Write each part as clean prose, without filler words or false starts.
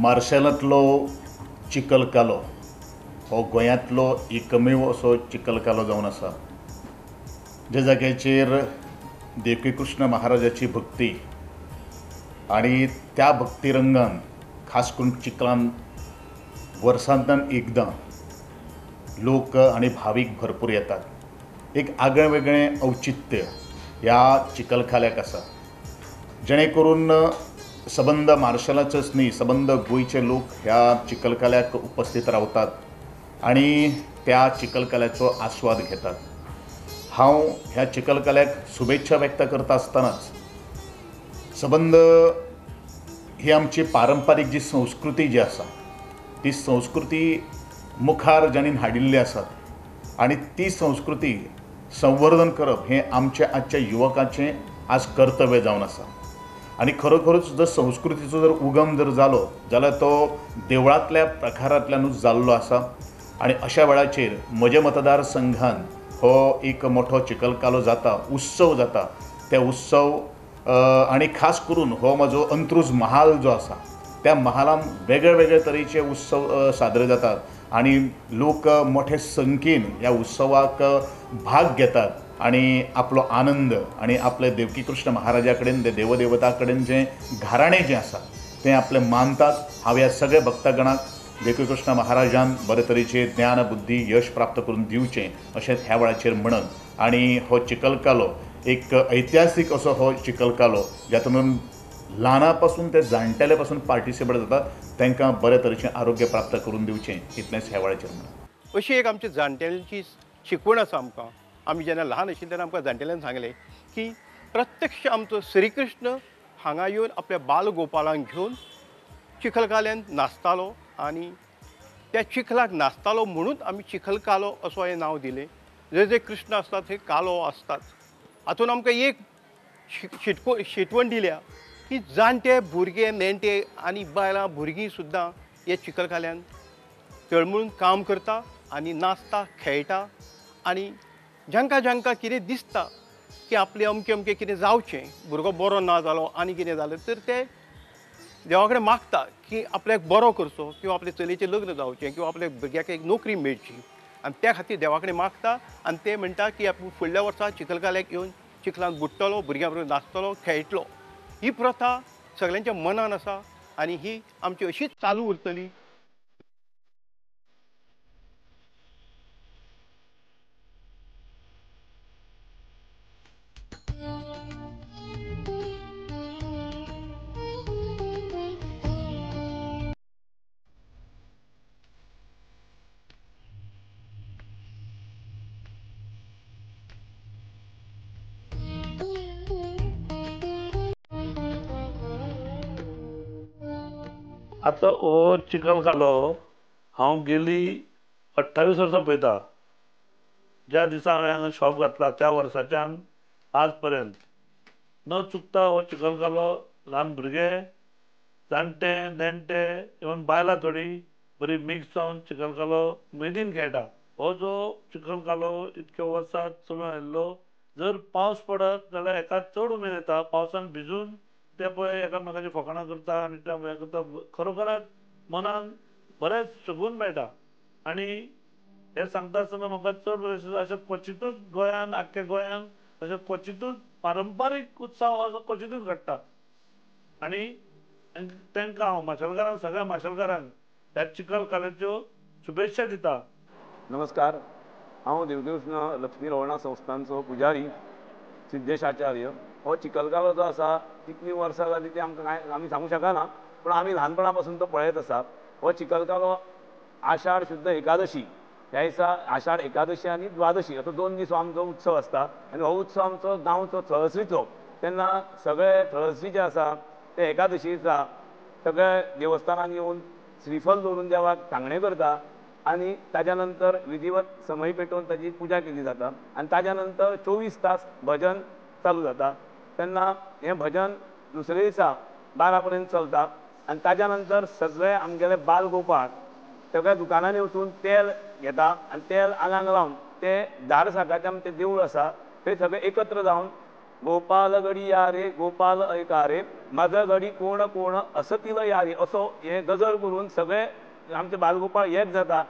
मार्सेलांतलो चिखलकालो हो गोंयांतलो एकमेव असो चिखलकालो जावन आसा, ज्या जाग्याचेर देवकीकृष्ण महाराजाची भक्ती आनी त्या भक्ती रंगान खास करून चिखलान वर्सांतल्यान एकदां लोक आनी भावीक भरपूर येतात. एक आगळें वेगळें औचित्य ह्या चिखलकाल्याक आसा, जेणे करून सबंद मार्शलाचोच न्ही सबंद गोंयचे लोक ह्या चिखलकाल्याक उपस्थित रावतात आनी त्या चिखलकाल्याचो आस्वाद घेतात. हांव ह्या चिखलकाल्याक शुभेच्छा व्यक्त करता आसतनाच सबंद ही आमची पारंपारीक जी संस्कृती जी आसा ती संस्कृती मुखार जाणीन हाडिल्ली आसात आनी ती संस्कृती संवर्धन करप हें आमच्या आजच्या युवकांचें आज कर्तव्य जावन आसा. आनी खरोखरूच जर संस्कृतीचो जर उगम जर जालो जाल्यार तो देवळांतल्या प्रकारांतल्यानूच जाल्लो आसा आनी अशा वेळाचेर म्हज्या मतदारसंघान हो एक मोठो चिखलकालो जाता, उत्सव जाता. त्या उत्सव आनी खास करून हो म्हजो अंत्रुज महाल जो आसा त्या महालान वेगळे वेगळे तरेचे उत्सव सादरे जातात आनी लोक मोठे संख्येन ह्या उत्सवाक भाग घेतात आनी आपलो आनंद आनी आपले देवकीकृष्ण महाराजा कडेन ते देवदेवता कडेन जें घराणें जें आसा तें आपलें मानतात. हांव ह्या सगळ्या भक्तगणाक देवकीकृष्ण महाराजान बरे तरेचे ज्ञान बुद्धी यश प्राप्त करून दिवचें अशें ह्या वेळाचेर म्हणत आनी हो चिखलकालो एक ऐतिहासीक असो हो चिखलकालो जातून ल्हाना पासून ते जाणटेले पासून पार्टिसिपेट जातात तांकां बरे तरेचें आरोग्य प्राप्त करून दिवचें इतलेंच ह्या वेळाचेर म्हणत. अशी एक आमची जाणटेल्यांची शिकवण आसा आमकां. आमी जेन्ना ल्हान आशिल्ले तेन्ना आमकां जाणटेल्यान सांगलें की प्रत्यक्ष आमचो श्रीकृष्ण हांगा येवन आपल्या बालगोपालांक घेवन चिखलकाल्यान नाचतालो आनी त्या चिखलाक नाचतालो म्हणून आमी चिखलकालो असो हें नांव दिलें. जे जे कृष्ण आसतात हे कालो आसतात. हातून आमकां एक शिटवण दिल्या की जाणटे भुरगे नेणटे आनी बायलां भुरगीं सुद्दां हे चिखलकाल्यान तळमळून काम करता आनी नाचता खेळटा आनी जांकां जांकां कितें दिसता की आपलें अमकें अमकें कितें जावचें, भुरगो बरो ना जालो आनी कितें जालें तर ते देवा कडेन मागता की आपल्याक बरो करचो किंवा आपले चलयेचें लग्न जावचें किंवा आपल्या भुरग्याक एक नोकरी मेळची आनी त्या खातीर देवा कडेन मागता आनी ते म्हणटा की आपूण फुडल्या वर्सा चिखलकाल्याक येवन चिखलान बुडटलो, भुरग्यां बरोबर नाचतलो, खेळटलो. ही प्रथा सगळ्यांच्या मनान आसा आनी ही आमची अशीच चालू उरतली. आतां हो चिखलकालो हांव गेली 28 वर्सां पळयता. ज्या दिसा हांवें हांगा शॉप घातला त्या वर्साच्यान आज पर्यंत न चुकता हो चिखलकालो ल्हान भुरगे, जाणटे, नेणटे, इवन बायलां थोडी बरी मिक्स जावन चिखलकालो उमेदीन खेळटा. हो जो चिखलकालो इतक्या वर्सां चलून आयिल्लो, जर पावस पडत जाल्यार हेका चड उमेद येता. पावसान भिजून ते पळय एकामेकाची फकाणां करता आनी ते हें करता, खरोखरच मनान बरेंच सुकून मेळटा. आनी हें सांगता आसतना म्हाका चड बरें अशें क्वचितूच गोंयान, आख्ख्या गोंयान अशें क्वचितूच पारंपारीक उत्सव असो क्वचितूच घडटा. आनी तांकां हांव माशेलकारांक, सगळ्या माशेलकारांक ह्या चिखलकाल्याच्यो शुभेच्छा दिता. नमस्कार, हांव देवकृष्ण लक्ष्मी रवळनाथ संस्थानचो पुजारी सिद्धेश आचार्य. हो चिखलकालो जो आसा कितलीं वर्सां जालीं ती आमकां कांय आमी सांगूंक शकना, पूण आमी ल्हानपणा पासून तो पळयत आसा. हो चिखलकालो आषाढ शुद्ध एकादशी ह्या दिसा, आषाढ एकादशी आनी द्वादशी असो 2 दीस हो आमचो उत्सव आसता. आनी हो उत्सव आमचो गांवचो थळश्रीचो. तेन्ना सगळे थळश्री जे आसा ते एकादशी दिसा सगळे देवस्थानान येवन श्रीफल दवरून देवाक सांगणें करता आनी ताज्या नंतर विधिवत समय पेटोवन ताजी पुजा केली जाता आनी ताज्या नंतर 24 तास भजन चालू जाता. तेन्ना हें भजन दुसरे दिसा 12 पर्यंत चलता आनी ताज्या नंतर सगळे आमगेले बालगोपाळ सगळ्या दुकानांनी वचून तेल घेता आनी तेल आंगाक लावन ते झाड साकाचें आमचें देवूळ आसा थंय सगळे एकत्र जावन गोपाल गडी या रे गोपाल ऐका रे म्हाजो गडी कोण कोण असतील या रे असो हे गजर करून सगळे आमचे बालगोपाळ एक जाता.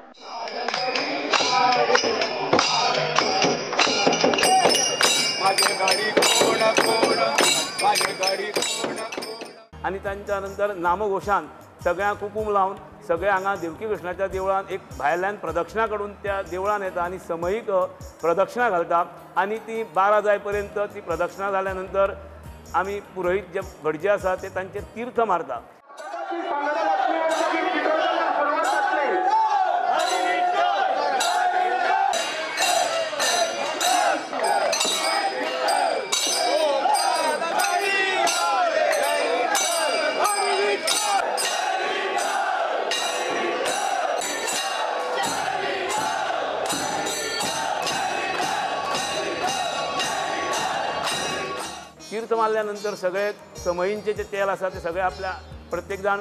आनी तांच्या नंतर नामघोशान सगळ्यांक कुकूम लावन सगळे हांगा देवकी कृष्णाच्या देवळान एक भायल्यान प्रदक्षिणा काडून त्या देवळान येता आनी समयीक प्रदक्षिणा घालता आनी ती 12 जाय पर्यंत ती प्रदक्षिणा जाल्या नंतर आमी पुरोहीत जे भटजे आसा ते तांचेर तीर्थ मारता. तीर्थ मारल्या नंतर सगळे समयींचे जे तेल आसा ते सगळे आपल्या प्रत्येक जाण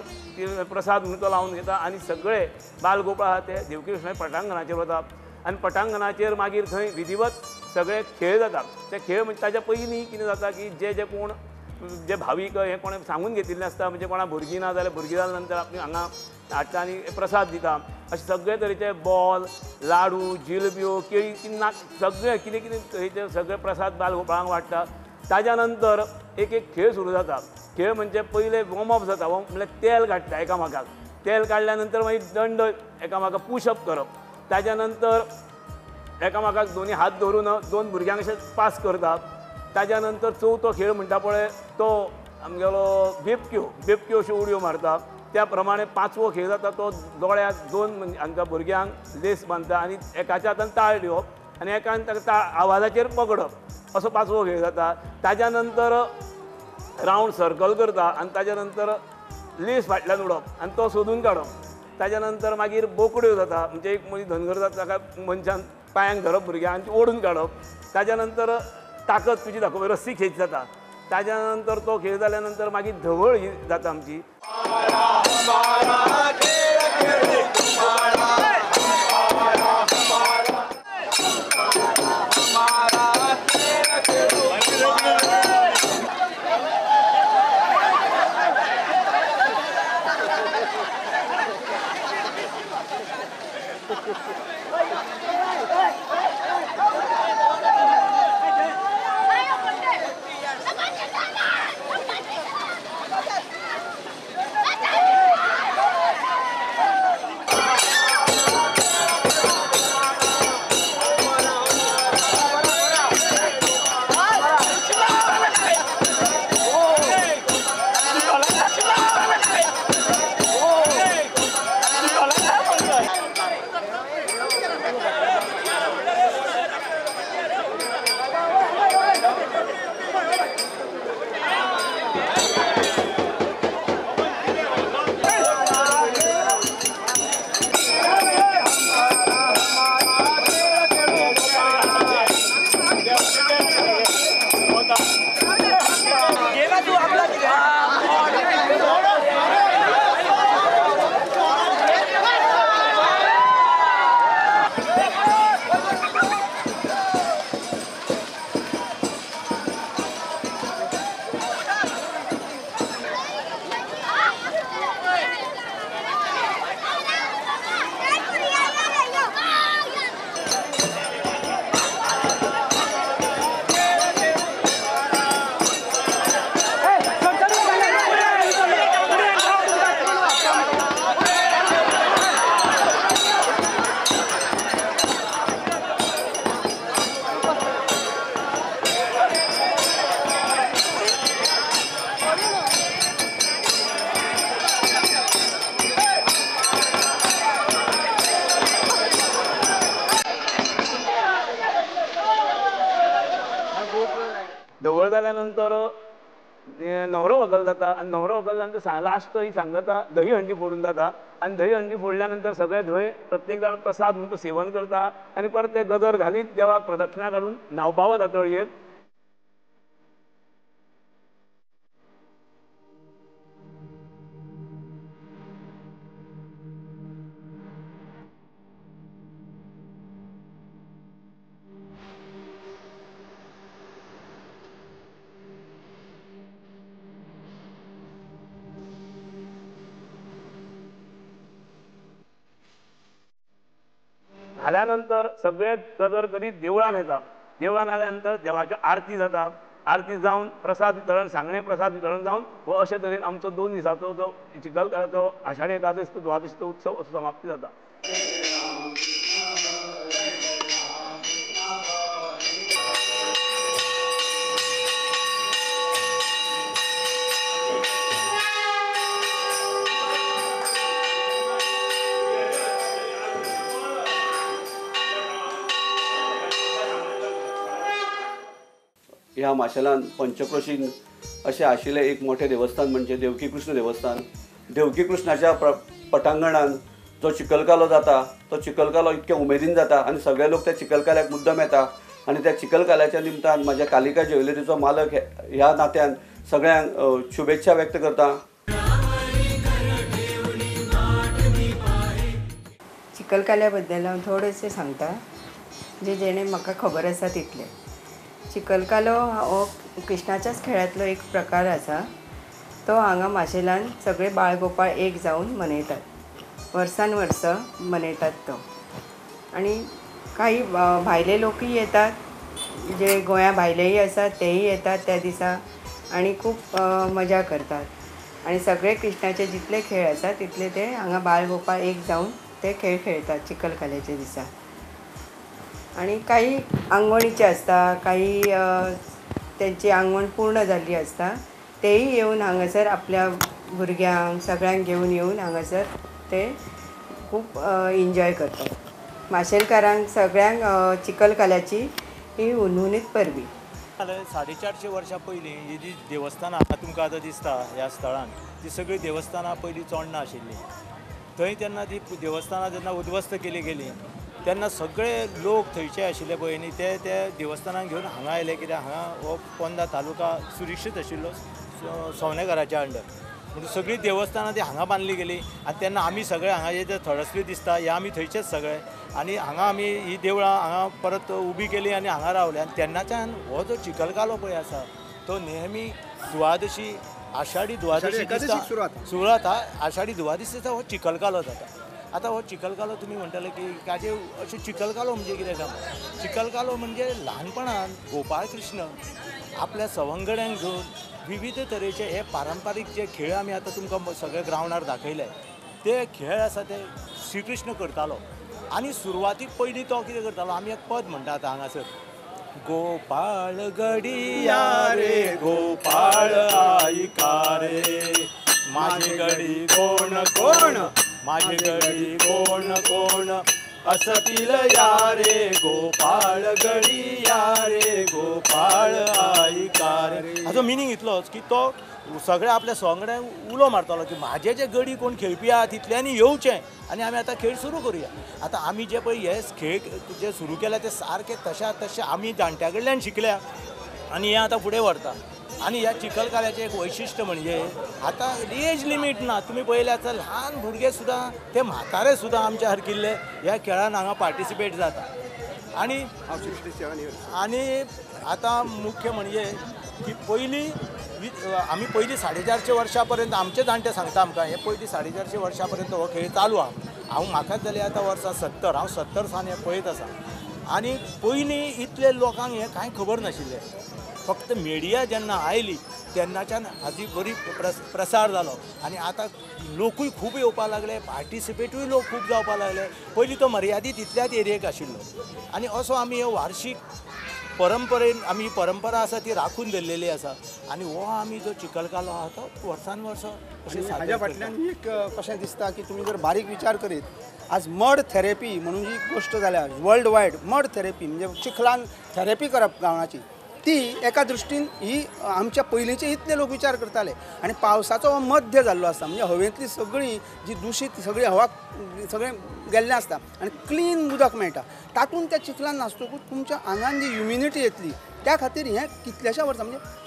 प्रसाद म्हणून तो लावन घेता आनी सगळे बालगोपाळ आहा ते देवकी कृष्ण पटांगणाचेर वता आनी पटांगणाचेर मागीर थंय विधिवत सगळे खेळ जाता. ते खेळ म्हणजे ताच्या पयलीं कितें जाता की जे जे कोण जे भावीक हे कोणें सांगून घेतिल्लें आसता, म्हणजे कोणा भुरगीं ना जाल्यार भुरगीं जाल्या नंतर आपली हांगा हाडटा आनी प्रसाद दिता. अशे सगळे तरेचे बॉल, लाडू, जिलब्यो, केळी, ना सगळे कितें कितें तरेचे सगळे प्रसाद बालगोपाळांक वाडटा. ताज्या नंतर एक एक खेळ सुरू जाता. खेळ म्हणजे पयले वॉर्मअप जाता, वॉर्म म्हणल्यार तेल काडटा एकामेकाक, तेल काडल्या नंतर मागीर दंड एकामेकाक पुशअप करप, ताज्या नंतर एकामेकाक दोनी हात धरून 2 भुरग्यांक अशें पास करता. ताज्या नंतर चवथो खेळ म्हणटा पळय तो आमगेलो बेबक्यो, बेबक्यो अश्यो उडयो मारता. त्या प्रमाणे 5वो खेळ जाता तो दोळ्याक 2 हांकां भुरग्यांक लेस बांदता आनी एकाच्या हातान ताळ दिवप आनी एकान ताका ताळ आवाजाचेर पकडप, असो 5वो खेळ जाता. ताज्या नंतर रावंड सर्कल करता आनी ताज्या नंतर लेस फाटल्यान उडप आनी तो सोदून काडप. ताज्या नंतर मागीर बोकड्यो जाता, म्हणजे एक मदीं धनगर जाता ताका मनशान पांयांक धरप भुरग्यांक आनी ती ओडून काडप. ताज्या नंतर ताकद तुजी दाखोवप, रस्सी खेच जाता. ताज्या नंतर तो खेळ जाल्या नंतर मागीर धवळ ही जाता आमची. धवळ जाल्या नंतर न्हवरो व्हंकल जाता आनी न्हवरो व्हंकल जाल्यानंतर लास्ट ही सांगता दही हंडी फोडून जाता आनी दही हंडी फोडल्या नंतर सगळे धंय प्रत्येक जाण प्रसाद म्हणून तो सेवन करता आनी परत ते गजर घालीत देवाक प्रदक्षिणा घालून न्हांवपा वता तळयेर. जाल्यानंतर सगळे गजर करीत देवळान येता. देवळान आल्या नंतर देवाची आरती जाता. आरती जावन प्रसाद वितरण सांगणे प्रसाद वितरण जावन हो अशे तरेन आमचो 2 दिसाचो जो चिखलकाल्याचो आषाढी एकादशी द्वादशीचो उत्सव असो समाप्ती जाता. ह्या माशेलान पंचक्रोशीन अशें आशिल्लें एक मोठें देवस्थान म्हणजे देवकीकृष्ण देवस्थान. देवकीकृष्णाच्या पटांगणान जो चिखलकालो जाता तो चिखलकालो इतक्या उमेदीन जाता आनी सगळे लोक त्या चिखलकाल्याक मुद्दम येता आनी त्या चिखलकाल्याच्या निमतान म्हाज्या कालिका ज्वेलरीचो मालक ह्या नात्यान सगळ्यांक शुभेच्छा व्यक्त करता. चिखलकाल्या बद्दल हांव थोडेशें सांगता जे जेणे म्हाका खबर आसा तितलें. चिखलकालो हो कृष्णाच्याच खेळांतलो एक प्रकार आसा. तो हांगा माशेलान सगळे बाळगोपाळ एक जावन मनयतात, वर्सान वर्स मनयतात तो. आनी काही भायले लोकूय येतात, जे गोंया भायलेय आसात तेय येतात त्या दिसा आनी खूब मजा करतात. आनी सगळे कृष्णाचे जितले खेळ आसात तितले ते हांगा बाळगोपाळ एक जावन ते खेळ खेळतात चिखलकाल्याच्या दिसा. आनी काही आंगवणीचे आसता, काही तेंची आंगवण पूर्ण जाल्ली आसता तेय येवन हांगासर आपल्या भुरग्यांक सगळ्यांक घेवन येवन हांगासर ते खूब एन्जॉय करतात. माशेलकारांक सगळ्यांक चिखलकाल्याची ही हुनहुनीत परबी. 450 वर्सां पयलीं ही जी देवस्थानां आतां तुमकां आतां दिसता ह्या स्थळान ती सगळीं देवस्थानां पयलीं चोडणां आशिल्लीं. थंय तेन्ना ती देवस्थानां जेन्ना उद्ध्वस्त केली गेली तेन्ना सगळे लोक थंयचे आशिल्ले पळय न्ही ते त्या देवस्थानाक घेवन हांगा आयले कित्याक हांगा हो पोंदा तालुका सुरक्षीत आशिल्लो सवणेकाराच्या अंडर. म्हणून सगळीं देवस्थानां ती हांगा बांदली गेली आनी तेन्ना आमी सगळे हांगा जे थडसली दिसता हे आमी थंयचेच सगळे आनी हांगा आमी ही देवळां हांगा परत उबी केली आनी हांगा रावले. आनी तेन्नाच्यान हो जो चिखलकालो पळय आसा तो नेहमी द्वादशी आषाढी द्वादशी सुरू जाता. आषाढी द्वादशी दिसा हो चिखलकालो जाता. आतां हो चिखलकालो तुमी म्हणटाले की काजे अशें चिखलकालो म्हणजे कितें काय? चिखलकालो म्हणजे ल्हानपणान गोपाळकृष्ण आपल्या सवंगड्यांक घेवन विविध तरेचे हे पारंपारीक जे खेळ आमी आतां तुमकां सगळे ग्रावंडार दाखयले ते खेळ आसा ते श्रीकृष्ण करतालो. आनी सुरवातीक पयलीं तो कितें करतालो, आमी एक पद म्हणटा आतां हांगासर, गोपाळ गडिया रे गोपाळ आयका रे माझे गडी कोण कोण माझे गडी कोण कोण असतील या रे गोपाळ गडी या रे गोपाळ आयका रे. हाचो मिनींग इतलोच की तो सगळे आपल्या सवंगड्यांक उलो मारतालो की म्हाजे जे गडी कोण खेळपी आहा तितल्यांनी येवचें आनी आमी आतां खेळ सुरू करुया. आतां आमी जे पळय हे खेळ जे सुरू केल्या ते सारके तशा तशे आमी जाणट्या कडल्यान शिकल्या आनी हे आतां फुडें व्हरता. आनी ह्या चिखलकाल्याचें एक वैशिश्ट म्हणजे आतां एज लिमीट ना. तुमी पळयल्यार आतां ल्हान भुरगे सुद्दां ते म्हातारे सुद्दां आमच्या सारकिल्ले ह्या खेळान हांगा पार्टिसिपेट जाता. आनी आनी आतां मुख्य म्हणजे की पयलीं आमी पयलीं 450 वर्सां पर्यंत आमचे जाणटे सांगता आमकां हे पयलीं 450 वर्सां पर्यंत हो खेळ चालू आहा. हांव म्हाकाच जालें आतां वर्सां 70, हांव 70 सान हें पळयत आसा. आनी पयलीं इतले लोकांक हें कांय खबर नाशिल्लें. फक्त मिडिया जेन्ना आयली तेन्नाच्यान हाजी बरी प्रसार जालो आनी आतां लोकूय खूब येवपाक लागले, पार्टिसिपेटूय लोक खूब जावपाक लागले. पयलीं तो मर्यादीत इतल्याच एरियेक आशिल्लो. आनी असो आमी हे वार्शीक परंपरेन आमी ही परंपरा आसा ती राखून दवरलेली आसा. आनी हो आमी जो चिखलकालो आहा तो वर्सान वर्स अशें हाज्या फाटल्यान एक कशें दिसता की तुमी जर बारीक विचार करीत आज मड थेरपी म्हणून जी गोश्ट जाल्या वर्ल्ड वायड, मड थेरपी म्हणजे चिखलान थेरपी करप गांवाची, ती एका दृश्टीन ही आमच्या पयलींचे इतले लोक विचार करताले. आनी पावसाचो हो मध्य जाल्लो आसता, म्हणजे हवेंतली सगळी जी दुशीत सगळी हवा सगळें गेल्लें आसता आनी क्लीन उदक मेळटा. तातूंत त्या चिखलान नाचतकूच तुमच्या आंगान जी ह्युमिनिटी येतली त्या खातीर हें कितल्याश्या वर्सां म्हणजे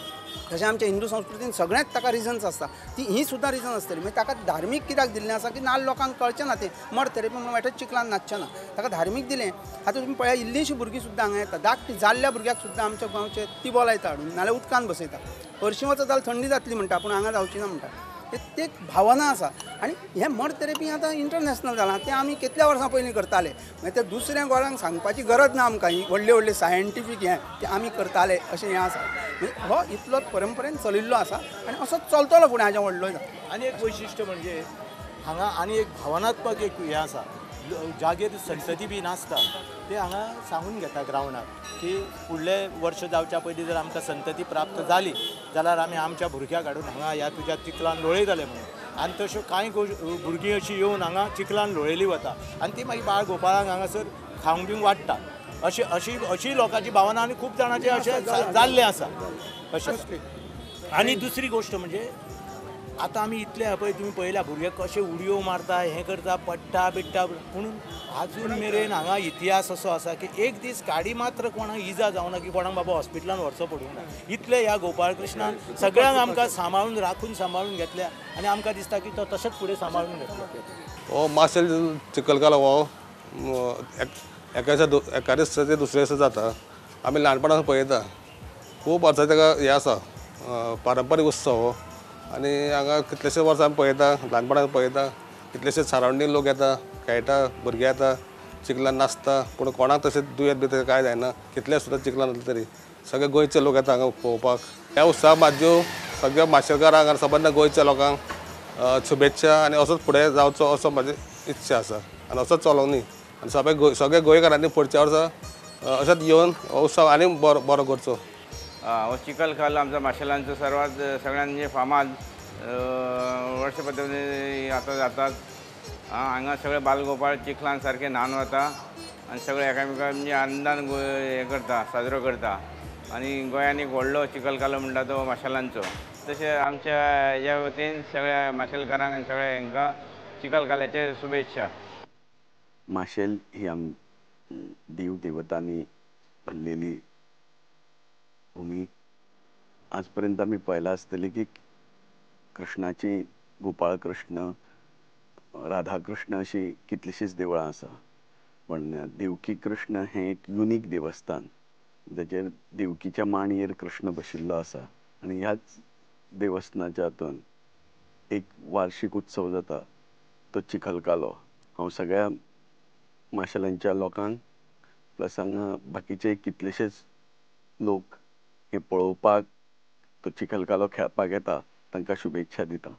तशें आमच्या हिंदू संस्कृतीन सगळ्यांत ताका रिजन्स आसता, ती ही सुद्दां रिजन आसतली. म्हणजे ताका धार्मीक कित्याक दिल्लें आसा की नाल्ल लोकांक कळचें ना, तें मड थेरपी म्हणून वायटच चिखलान नाचचें ना, ताका धार्मीक दिलें. आतां तुमी पळया इल्लीशीं भुरगीं सुद्दां हांगा येता, धाकटी जाल्ल्या भुरग्याक सुद्दां आमच्या गांवचे ती बोलायता हाडून, नाल्यार उदकान बसयता. हरशीं वचत जाल्यार थंडी जातली म्हणटा, पूण हांगा जावची ना म्हणटा. ते एक भावना आसा. आनी हें मड थेरपी आतां इंटरनॅशनल जालां, तें आमी कितल्या वर्सां पयलीं करताले, मागीर ते दुसऱ्या गोळांक सांगपाची गरज ना आमकां. ही व्हडले व्हडले सायंटिफीक हें तें आमी करताले अशें हें आसा. म्हणजे हो इतलो परंपरेन चलिल्लो आसा आनी असोच चलतलो फुडें हाज्या व्हडलो. आनी एक वैशिश्ट म्हणजे हांगा आनी एक भावनात्मक एक हें आसा, जागेर संतती बी नासता ते हांगा सांगून घेता ग्रावंडार की फुडले वर्ष जावच्या पयलीं जर आमकां संतती प्राप्त जाली जाल्यार आमी आमच्या भुरग्याक हाडून हांगा ह्या तुज्या चिखलान लोळयतले म्हणून. आनी तश्यो कांय भुरगीं अशीं येवन हांगा चिखलान लोळयली वता आनी ती मागीर बाळ गोपाळांक हांगासर खावंक बिवंक वाडटा. अशी अशी अशी लोकांची भावना आनी खूब जाणांचें अशें जाल्लें आसा अशें. आनी दुसरी गोश्ट म्हणजे आतां आमी इतले पळय तुमी पळयल्या भुरगे कशे उडयो मारता, हें करता, पडटा बिडटा, पूण आजून मेरेन हांगा इतिहास असो आसा की एक दीस गाडी मात्र कोणाक इजा जावना की कोणाक बाबा हॉस्पिटलान व्हरचो पडूंक ना. इतले ह्या गोपाळकृष्णान सगळ्यांक आमकां सांबाळून राखून सांबाळून घेतल्या आनी आमकां दिसता की तो तशेंच फुडें सांबाळून घेतलो. हो माशेल चिखलकालो हो एका एका दिसा ते दुसऱ्या दिसा जाता. आमी ल्हानपणान पळयता, खूब वर्सां ताका हें आसा पारंपारीक उत्सव हो. आनी हांगा कितलेशे वर्सां आमी पळयता, ल्हानपणान पळयता, कितलेशे सरावंडींग लोक येता, खेळटा, भुरगे येता, चिखलान नाचता, पूण कोणाक तशें दुयेंत बी तशें कांय जायना. कितले सुद्दां चिखलान नाचले तरी सगळे गोंयचे लोक येता हांगा पळोवपाक. ह्या उत्सवा म्हाज्यो सगळ्या माशेलकारांक आनी सबंद गोंयच्या लोकांक शुभेच्छा आनी असोच फुडें जावचो असो म्हाजी इच्छा आसा आनी असोच चलोवंक न्ही. आनी सगळे गोंयकारांनी फुडच्या वर्सा अशेंच येवन हो उत्सव आनी बरो बरो करचो. हो चिखलकालो आमचा माशेलांचो सर्वात सगळ्यात म्हणजे फामाद वर्ष पद्दतीन आतां जातात. हांगा सगळे बालगोपाळ चिखलान सारके न्हाण वता आनी सगळे एकामेकां म्हणजे आनंदान हें करता, साजरो करता. आनी गोंयान एक व्हडलो चिखलकालो म्हणटा तो माशेलांचो. तशें आमच्या ह्या वतीन सगळ्या माशेलकारांक आनी सगळ्या हांकां चिखलकाल्याचे शुभेच्छा. माशेल ही आम देव देवतांनी भरलेली भूमी. आजपर्यंत आमी पळयलां आसतलें की कृष्णाची गोपाळ कृष्ण, राधाकृष्ण अशी कितलीशींच देवळां आसा, पण देवकी कृष्ण हें एक युनीक देवस्थान जाचेर देवकीच्या मांडयेर कृष्ण बशिल्लो आसा आनी ह्याच देवस्थानाच्या हातून एक वार्षीक उत्सव जाता तो चिखलकालो. हांव सगळ्या माशेलांच्या लोकांक प्लस हांगा बाकीचे कितलेशेच लोक हे पळोवपाक तो चिखलकालो खेळपाक येता तांकां शुभेच्छा दिता.